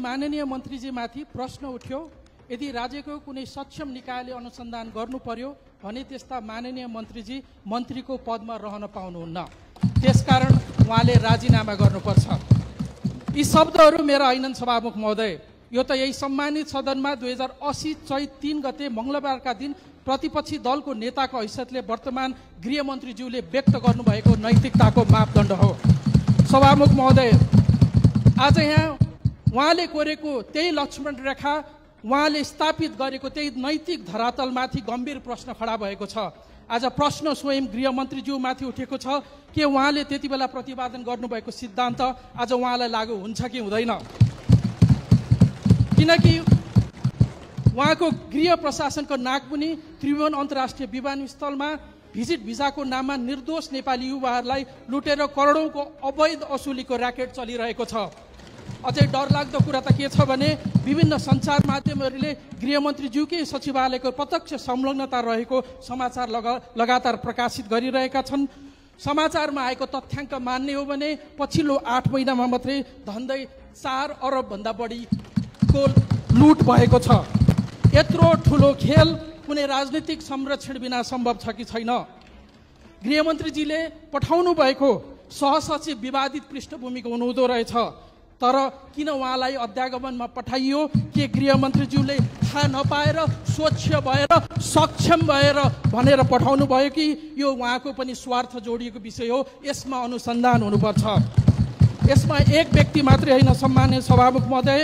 माननीय मन्त्रीजीमाथि प्रश्न उठ्यो, यदि राज्यको कुनै सक्षम निकायले अनुसन्धान गर्नु पर्यो भने त्यस्ता माननीय मन्त्रीजी मन्त्रीको पदमा रहन पाउनुहुन्न, त्यसकारण उहाँले राजीनामा गर्नुपर्छ। यी शब्दहरू मेरा होइनन् सभामुख महोदय, यो त यही सम्मानित सदनमा 2080 चैत 3 गते मङ्गलबारका दिन प्रतिपक्षी दलको नेताको हैसियतले वर्तमान गृहमन्त्रीज्यूले व्यक्त गर्नुभएको नैतिकताको मापदण्ड हो। सभामुख महोदय, आज यहाँ उहाँले कोरेको त्यही लक्ष्मण रेखा, उहाँले स्थापित गरेको त्यही नैतिक धरातलमाथि गम्भीर प्रश्न खडा भएको छ। आज प्रश्न स्वयं गृहमन्त्रीज्यूमाथि उठेको छ, के उहाँले त्यति बेला प्रतिपादन गर्नुभएको सिद्धान्त आज उहाँलाई लागू हुन्छ कि हुँदैन? किनकि उहाँको गृह प्रशासनको नागमुनि त्रिभुवन अन्तर्राष्ट्रिय विमानस्थलमा भिजिट भिजाको नाममा निर्दोष नेपाली युवाहरूलाई लुटेर करोडौँको अवैध असुलीको र्याकेट चलिरहेको छ। अझै डरलाग्दो कुरा त के छ भने विभिन्न सञ्चार माध्यमहरूले गृहमन्त्रीज्यूकै सचिवालयको प्रत्यक्ष संलग्नता रहेको समाचार लगातार प्रकाशित गरिरहेका छन्। समाचारमा आएको तथ्याङ्क मान्ने हो भने पछिल्लो 8 महिनामा मात्रै झन्डै 4 अरबभन्दा बढीको लुट भएको छ। यत्रो ठुलो खेल कुनै राजनीतिक संरक्षण बिना सम्भव छ कि छैन? गृहमन्त्रीजीले पठाउनु भएको सहसचिव विवादित पृष्ठभूमिको हुनुहुँदो रहेछ, तर किन उहाँलाई अध्यागमनमा पठाइयो? के गृहमन्त्रीज्यूले थाहा नपाएर, स्वच्छ भएर, सक्षम भएर भनेर पठाउनु भयो कि यो उहाँको पनि स्वार्थ जोडिएको विषय हो? यसमा अनुसन्धान हुनुपर्छ। यसमा एक व्यक्ति मात्रै होइन सम्माननीय सभामुख महोदय,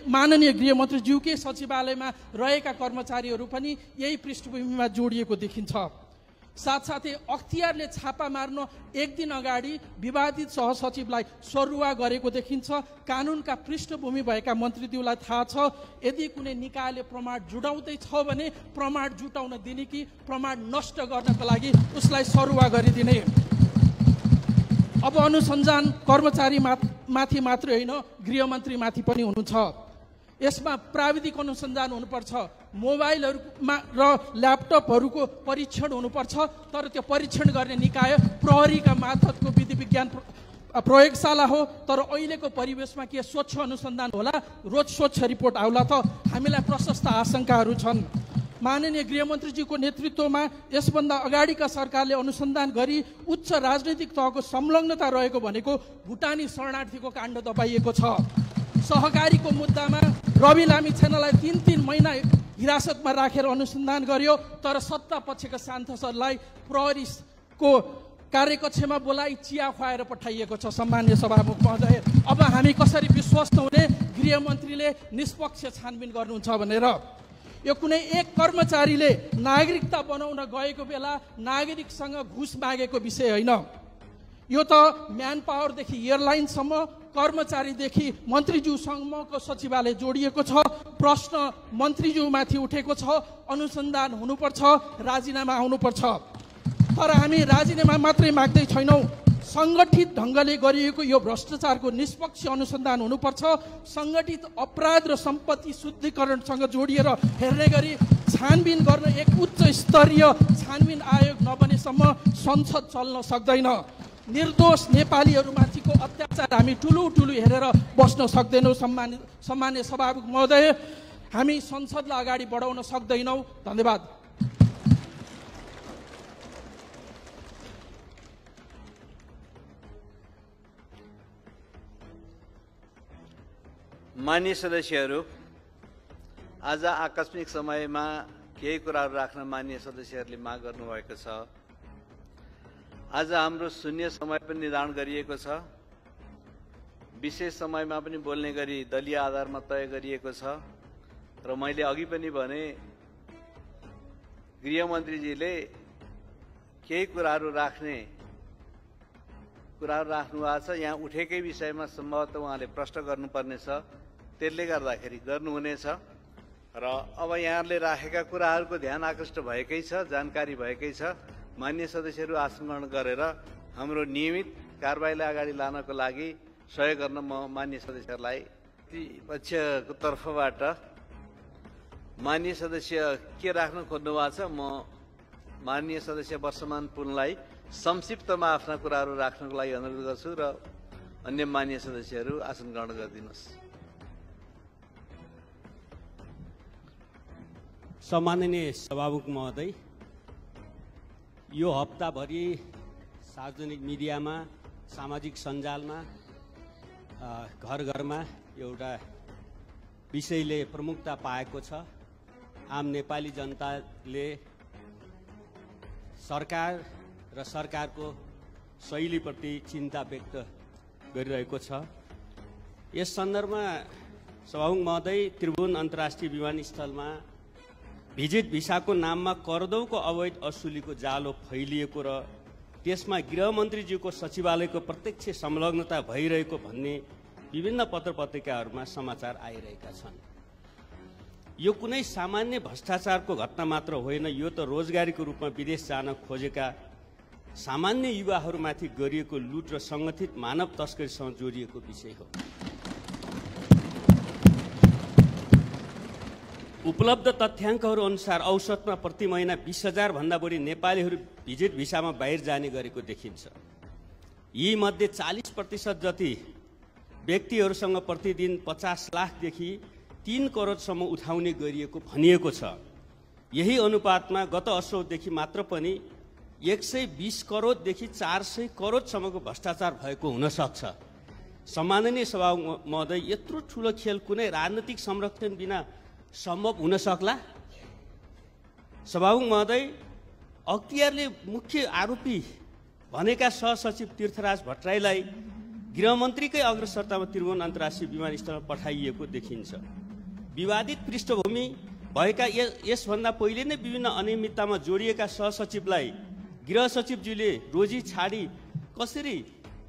माननीय गृहमन्त्रीज्यूकै सचिवालयमा रहेका कर्मचारीहरू पनि यही पृष्ठभूमिमा जोडिएको देखिन्छ। साथसाथै अख्तियारले छापा मार्न एक दिन अगाडि विवादित सहसचिवलाई सरुवा गरेको देखिन्छ। कानुनका पृष्ठभूमि भएका मन्त्रीज्यूलाई थाहा छ, यदि कुनै निकायले प्रमाण जुटाउँदैछ भने प्रमाण जुटाउन दिने कि प्रमाण नष्ट गर्नको लागि उसलाई सरुवा गरिदिने। अब अनुसन्धान कर्मचारी माथि मात्रै होइन, गृहमन्त्रीमाथि पनि हुनुहुन्छ। यसमा प्राविधिक अनुसन्धान हुनुपर्छ, मोबाइलहरूमा र ल्यापटपहरूको परीक्षण हुनुपर्छ, तर त्यो परीक्षण गर्ने निकाय प्रहरीका मार्फतको विधि विज्ञान प्रयोगशाला हो। तर अहिलेको परिवेशमा के स्वच्छ अनुसन्धान होला? रोज स्वच्छ रिपोर्ट आउला त? हामीलाई प्रशस्त आशंकाहरू छन्। माननीय गृहमन्त्रीजीको नेतृत्वमा यसभन्दा अगाडिका सरकारले अनुसन्धान गरी उच्च राजनैतिक तहको संलग्नता रहेको भनेको भुटानी शरणार्थीको काण्ड दबाइएको छ। सहकारीको मुद्दामा रवि लामिछानेलाई 3-3 महिना हिरासतमा राखेर अनुसन्धान गर्यो, तर सत्ता पक्षका सांसदलाई प्रहरीको कार्यकक्षमा बोलाई चिया खुवाएर पठाइएको छ। सम्माननीय सभामुख महोदय, अब हामी कसरी विश्वस्त हुने गृहमन्त्रीले निष्पक्ष छानबिन गर्नुहुन्छ भनेर? यो कुनै एक कर्मचारीले नागरिकता बनाउन गएको बेला नागरिकसँग घुस मागेको विषय होइन। यो त म्यान पावरदेखि एयरलाइनसम्म, कर्मचारीदेखि मन्त्रीज्यूसम्मको सचिवालय जोडिएको छ। प्रश्न मन्त्रीज्यूमाथि उठेको छ, अनुसन्धान हुनुपर्छ, राजीनामा आउनुपर्छ। तर हामी राजीनामा मात्रै माग्दै छैनौँ, सङ्गठित ढङ्गले गरिएको यो भ्रष्टाचारको निष्पक्ष अनुसन्धान हुनुपर्छ। सङ्गठित अपराध र सम्पत्ति शुद्धिकरणसँग जोडिएर हेर्ने गरी छानबिन गर्न एक उच्च स्तरीय छानबिन आयोग नबनेसम्म संसद चल्न सक्दैन। निर्दोष नेपालीहरूमाथिको अत्याचार हामी ठुलो हेरेर बस्न सक्दैनौँ। सम्मान्य सभामुख महोदय, हामी संसदलाई अगाडि बढाउन सक्दैनौँ। धन्यवाद। मान्य सदस्यहरू, आज आकस्मिक समयमा केही कुराहरू राख्न मान्य सदस्यहरूले माग गर्नुभएको छ। आज हाम्रो शून्य समय पनि निर्धारण गरिएको छ, विशेष समयमा पनि बोल्ने गरी दलीय आधारमा तय गरिएको छ। र मैले अघि पनि भने गृहमन्त्रीजीले केही कुराहरू राख्नु भएको छ। यहाँ उठेकै विषयमा सम्भवतः उहाँले प्रश्न गर्नुपर्नेछ, त्यसले गर्दाखेरि गर्नुहुनेछ। र अब यहाँहरूले राखेका कुराहरूको ध्यान आकृष्ट भएकै छ, जानकारी भएकै छ। मान्य सदस्यहरू आसन ग्रहण गरेर हाम्रो नियमित कारबाहीलाई अगाडि लानको लागि सहयोग गर्न म मान्य सदस्यहरूलाई पक्षको तर्फबाट मान्य सदस्य के राख्न खोज्नु भएको छ, म माननीय सदस्य वर्षमान पुनलाई संक्षिप्तमा आफ्ना कुराहरू राख्नको लागि अनुरोध गर्छु र अन्य मान्य सदस्यहरू आसन ग्रहण गरिदिनुहोस्। सम्माननीय सभामुख महोदय, यो हप्ताभरि सार्वजनिक मिडियामा, सामाजिक सञ्जालमा, घर घरमा एउटा विषयले प्रमुखता पाएको छ। आम नेपाली जनताले सरकार र सरकारको शैलीप्रति चिन्ता व्यक्त गरिरहेको छ। यस सन्दर्भमा सभामुख महोदय, त्रिभुवन अन्तर्राष्ट्रिय विमानस्थलमा भिजिट भिसाको नाममा करदौको अवैध असुलीको जालो फैलिएको र त्यसमा गृहमन्त्रीज्यूको सचिवालयको प्रत्यक्ष संलग्नता भइरहेको भन्ने विभिन्न पत्रपत्रिकाहरूमा समाचार आइरहेका छन्। यो कुनै सामान्य भ्रष्टाचारको घटना मात्र होइन, यो त रोजगारीको रूपमा विदेश जान खोजेका सामान्य युवाहरूमाथि गरिएको लुट र सङ्गठित मानव तस्करीसँग जोडिएको विषय हो। उपलब्ध तथ्याङ्कहरू अनुसार औसतमा प्रति महिना 20,000 भन्दा बढी नेपालीहरू भिजिट भिसामा बाहिर जाने गरेको देखिन्छ। यी मध्ये 40% जति व्यक्तिहरूसँग प्रतिदिन 50 लाखदेखि 3 करोडसम्म उठाउने गरिएको भनिएको छ। यही अनुपातमा गत असौदेखि मात्र पनि 120 करोडदेखि 400 करोडसम्मको भ्रष्टाचार भएको हुन सक्छ। सम्माननीय सभामुख महोदय, यत्रो ठुलो खेल कुनै राजनीतिक संरक्षण बिना सम्भव हुन सक्ला? सभामुख महोदय, अख्तियारले मुख्य आरोपी भनेका सहसचिव तीर्थराज भट्टराईलाई गृहमन्त्रीकै अग्रसरतामा त्रिभुवन अन्तर्राष्ट्रिय विमानस्थलमा पठाइएको देखिन्छ। विवादित पृष्ठभूमि भएका यसभन्दा पहिले नै विभिन्न अनियमिततामा जोडिएका सहसचिवलाई गृह सचिवज्यूले रोजी छाडी कसरी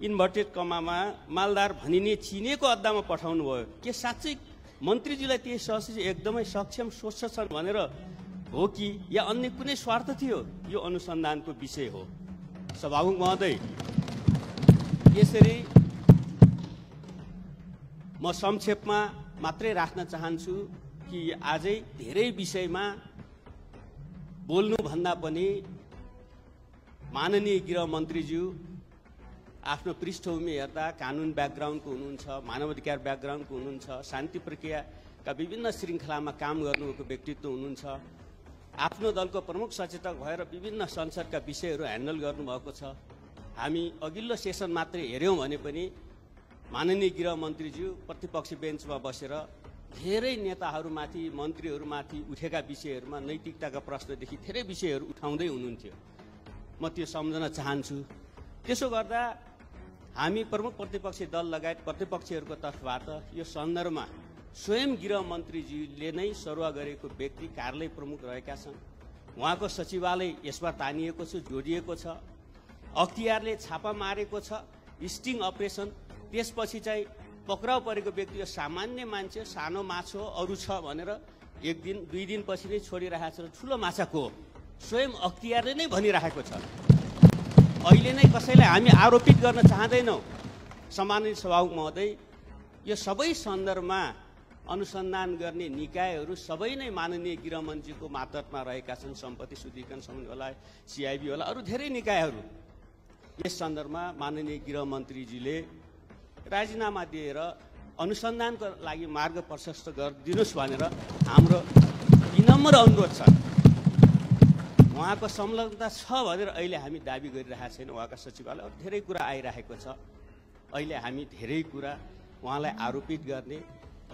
इन्भर्टेड कमामा मालदार भनिने चिनेको अड्डामा पठाउनु भयो? के साँच्चै मन्त्रीज्यूलाई ती सहसचिव एकदमै सक्षम स्वच्छ छन् भनेर हो कि या अन्य कुनै स्वार्थ थियो? यो अनुसन्धानको विषय हो। सभामुख महोदय, यसरी म संक्षेपमा मात्रै राख्न चाहन्छु कि आजै धेरै विषयमा बोल्नुभन्दा पनि माननीय गृहमन्त्रीज्यू आफ्नो पृष्ठभूमि हेर्दा कानुन ब्याकग्राउन्डको हुनुहुन्छ, मानवाधिकार ब्याकग्राउन्डको हुनुहुन्छ, शान्ति प्रक्रियाका विभिन्न श्रृङ्खलामा काम गर्नुभएको व्यक्तित्व हुनुहुन्छ। आफ्नो दलको प्रमुख सचेतक भएर विभिन्न संसदका विषयहरू ह्यान्डल गर्नुभएको छ। हामी अघिल्लो सेसन मात्रै हेऱ्यौँ भने पनि माननीय गृहमन्त्रीज्यू प्रतिपक्षी बेन्चमा बसेर धेरै नेताहरूमाथि, मन्त्रीहरूमाथि उठेका विषयहरूमा नैतिकताका प्रश्नदेखि धेरै विषयहरू उठाउँदै हुनुहुन्थ्यो। म त्यो सम्झन चाहन्छु। त्यसो गर्दा हामी प्रमुख प्रतिपक्षी दल लगायत प्रतिपक्षीहरूको तर्फबाट यो सन्दर्भमा स्वयं गृहमन्त्रीज्यूले नै सरुवा गरेको व्यक्ति कार्यालय प्रमुख रहेका छन्। उहाँको सचिवालय यसमा तानिएको छ, जोडिएको छ। अख्तियारले छापा मारेको छ, स्टिङ अपरेसन। त्यसपछि चाहिँ पक्राउ परेको व्यक्ति यो सामान्य मान्छे, सानो माछो अरू छ भनेर 1 दिन 2 दिनपछि नै छोडिरहेको छ। ठुलो माछा को हो? स्वयं अख्तियारले नै भनिरहेको छ। अहिले नै कसैलाई हामी आरोपित गर्न चाहँदैनौँ। सम्माननीय सभामुख महोदय, यो सबै सन्दर्भमा अनुसन्धान गर्ने निकायहरू सबै नै माननीय गृहमन्त्रीको मातहतमा रहेका छन्। सम्पत्ति शुद्धिकरण समिति होला, सिआइबी होला, अरू धेरै निकायहरू। यस सन्दर्भमा माननीय गृहमन्त्रीजीले राजीनामा दिएर अनुसन्धानको लागि मार्ग प्रशस्त गरिदिनुहोस् भनेर हाम्रो विनम्र अनुरोध छ। उहाँको संलग्नता छ भनेर अहिले हामी दाबी गरिरहेका छैनौँ। उहाँका सचिवालय धेरै कुरा आइरहेको छ। अहिले हामी धेरै कुरा उहाँलाई आरोपित गर्ने,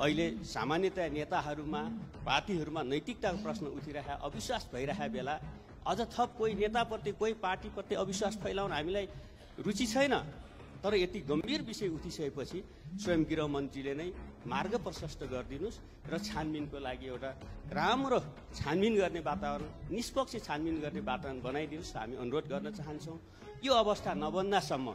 अहिले सामान्यतया नेताहरूमा, पार्टीहरूमा नैतिकताको प्रश्न उठिरहेका, अविश्वास भइरहेका बेला अझ थप कोही नेताप्रति, कोही पार्टीप्रति अविश्वास फैलाउन हामीलाई रुचि छैन। तर यति गम्भीर विषय उठिसकेपछि स्वयं गृहमन्त्रीले नै मार्ग प्रशस्त गरिदिनुहोस् र छानबिनको लागि एउटा राम्रो छानबिन गर्ने वातावरण, निष्पक्ष छानबिन गर्ने वातावरण बनाइदिनुहोस् हामी अनुरोध गर्न चाहन्छौँ। यो अवस्था नबन्दासम्म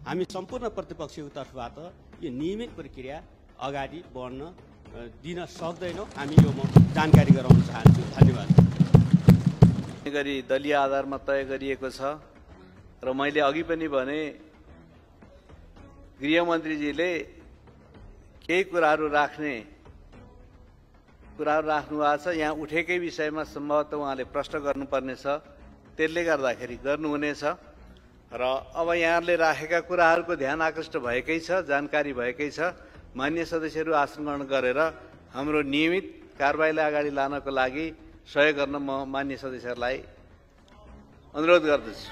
हामी सम्पूर्ण प्रतिपक्षको तर्फबाट यो नियमित प्रक्रिया अगाडि बढ्न दिन सक्दैनौँ। हामी यो म जानकारी गराउन चाहन्छु। धन्यवाद। गरी दलीय आधारमा तय गरिएको छ र मैले अघि पनि भने गृहमन्त्रीजीले केही कुराहरू राख्नु भएको छ। यहाँ उठेकै विषयमा सम्भवतः उहाँले प्रश्न गर्नुपर्ने छ, त्यसले गर्दाखेरि गर्नुहुनेछ। र अब यहाँहरूले राखेका कुराहरूको ध्यान आकृष्ट भएकै छ, जानकारी भएकै छ। मान्य सदस्यहरू आसन ग्रहण गरेर हाम्रो नियमित कारबाहीलाई अगाडि लानको लागि सहयोग गर्न म मान्य सदस्यहरूलाई अनुरोध गर्दछु।